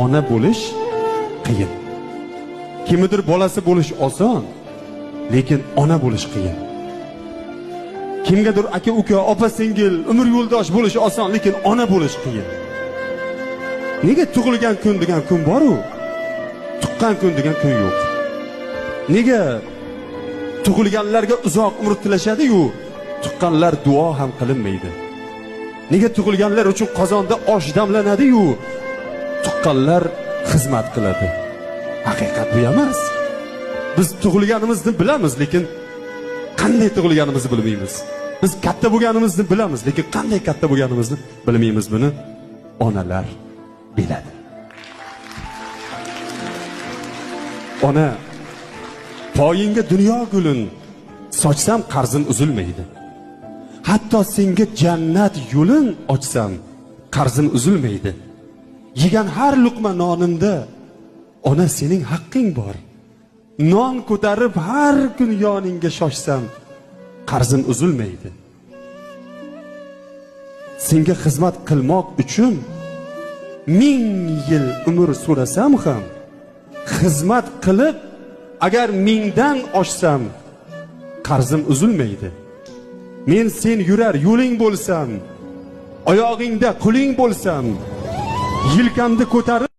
ona bo'lish qiyin. Kimnidir bolasi bo'lish oson, lekin ona bo'lish qiyin. Kimgadir aka uka, opa singil, umr yo'ldosh bo'lish oson, lekin ona bo'lish qiyin. Nega tug'ilgan kun degan kun bor-u, tuqqan kun degan kun yo'q? Nega tug'ilganlarga uzoq umr tilashadi-yu, tuqqanlar duo ham qilinmaydi? Nega tug'ilganlar uchun qozonda osh damlanadi-yu, tuqqanlar xizmat qiladi? Haqiqat bu emas. Biz tug'ilganimizni bilamiz, lekin qanday tug'ilganimizni bilmaymiz. Biz katta bo'lganimizni bilamiz, lekin qanday katta bo'lganimizni bilmaymiz. Buni onalar biladi. Ona, poyingga dunyo gulin sochsam qarzim uzilmaydi. Hatto senga jannat yo'lin ochsam qarzim uzilmaydi. Yegan har luqma nonimda ona sening haqqing bor. Non ko'tarib har kun yoningga shoshsam qarzim uzilmaydi. Senga xizmat qilmoq uchun 1000 yil umr so'rasam ham, xizmat qilib agar 1000dan oshsam qarzim uzilmaydi. Men sen yurar yo'ling bo'lsam, oyog'ingda quling bo'lsam, yelkamni ko'tarib